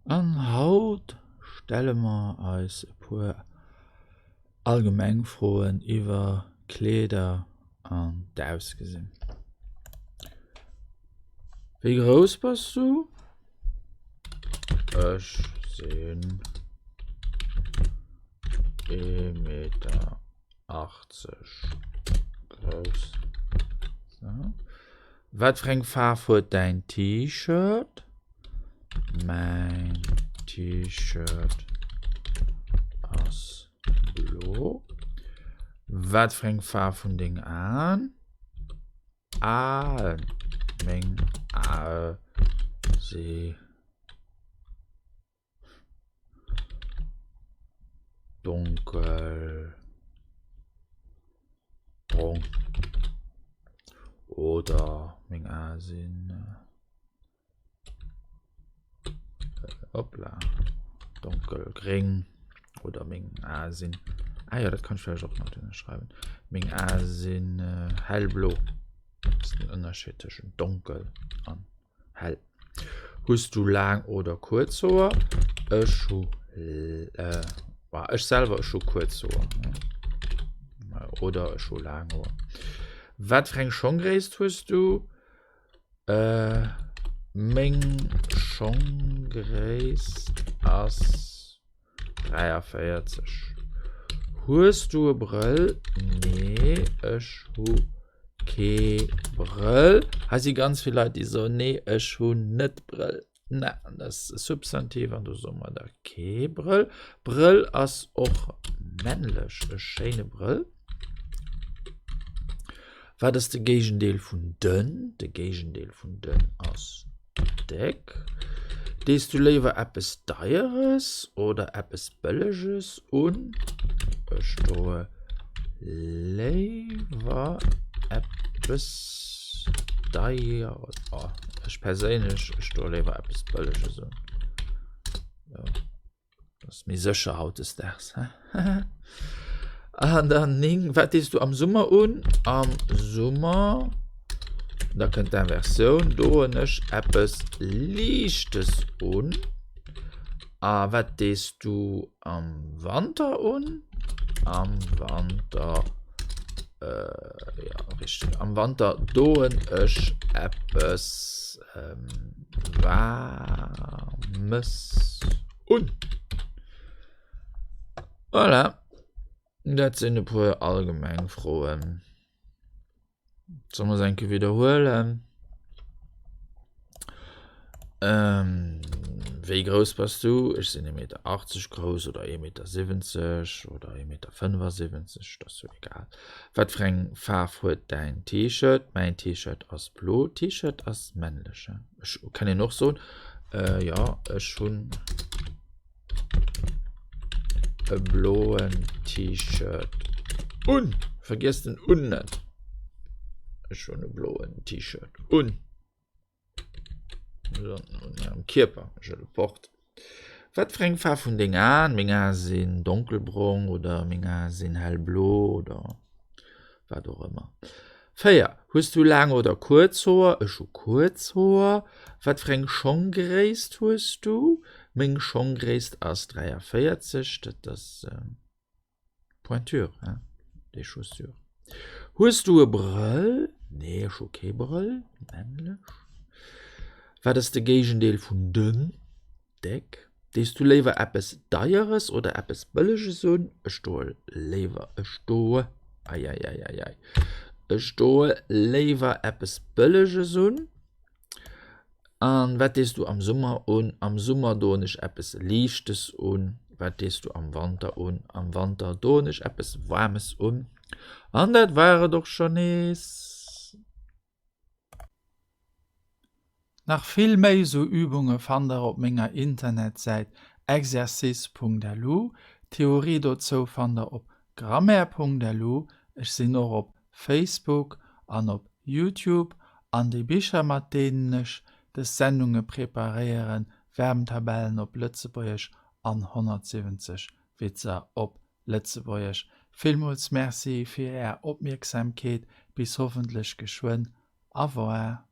An haut stelle mer eis e puer allgemeng Froen iwwer Kleeder an d'Ausgesinn. Wéi grouss bass du? Ech sinn ee Meter 80 grouss. So. Wat fir eng Faarf huet däin T-Shirt? Mäin T-Shirt ass blo. Wat fir eng Faarf hunn deng Aen? Aen. Meng Ae si Donkel brong oder meng Ae sinn hoppla donkelgréng oder meng Ae sinn ah jo dat kann ech vläicht och nach drënner schreiwen meng Ae sinn hellblo. Dat ass den Ënnerscheed tëschent donkel an Hell. Hues du laang oder kuerz Hoer? Ech hu äh, ech selwer ech hu kuerz Hoer. Oder ech hu laang Hoer. Wat fir eng Schonggréisst hues du? Äh, meng Schonggréisst ass 43. Hues du e Brëll? Nee, ech hu kee Brëll. Hei si ganz vill Leit, déi soen, nee, ech hunn net Brëll. Na, dat ass e Substantiv an do soe mer da kee Brëll. Brëll ass och männlech, e schéine Brëll. Wat ass de Géigendeel vun dënn? De Géigendeel vun dënn ass déck. Dees du léiwer eppes Deieres oder eppes Bëlleges un? Ech doe léiwer eppes Deieres. Oh, ech perséinlech, ech doe léiwer eppes Bëlleges un. Jo. Dat ass méi sécher hautdesdaags. An dann 9, wat dees du am Summer un? Am Summer, da kënnt d'Inversioun, doen ech eppes Liichtes un. A wat dees du am Wanter un? Am Wanter, äh, ja, richteg, am Wanter doen ech eppes ähm, Waarmes un. Voilà, dat sinn e puer allgemeng Froen. Solle mer se eng Kéier widderhuelen? Ähm, wéi grouss bass du? Ech sinn 1,80 Meter grouss oder 1,70 Meter oder 1,75 Meter, dat ass jo egal. Wat fir eng Faarf huet däin T-Shirt? Mäin T-Shirt ass blo. T-Shirt ass männlech, he? Ech kann een och soen, äh, jo, ech hunn e bloen T-Shirt un. Vergiess den un net. Ech hunn e bloen T-Shirt un. Am Kierper, je le porte. Wat fir eng Faarf hunn deng Aen? Meng Ae sinn donkelbrong oder meng Ae sinn hellblo oder wat och ëmmer. 4, Hues du laang oder kuerz Hoer? Ech hu kuerz Hoer. Wat fir eng Schonggréisst hues du? Meng Schonggréisst ass 43, dat ass. Pointure, hein, des chaussures. Hues du e Brëll? Nee, ech hu kee Brëll, männlech. Wat ass de Géigendeel vun dënn? Déck. Dees du léiwer eppes Deieres oder eppes Bëlleges un? Ech doe léiwer, ech doe, eieieiei, ech doe léiwer eppes Bëlleges un. An wat dees du am Summer un? Am Summer doen ech eppes Liichtes un. Wat dees du am Wanter un? Am Wanter doen ech eppes Waarmes un. An dat war et och scho nees. Nach vill méi sou Übunge fannt der op menger Internetsäit exercice.lu. D'Theorie dozou fannt der op grammaire.lu. Ech sinn och op Facebook an op Youtube an déi Bicher mat deenen ech des Sendunge preparéieren, Verbntabellen op Lëtzebuergesch an 170 Witzer op Lëtzebuergesch. Villmools Merci fir Är Opmierksamkeet, bis hoffentlech geschwënn, au revoir.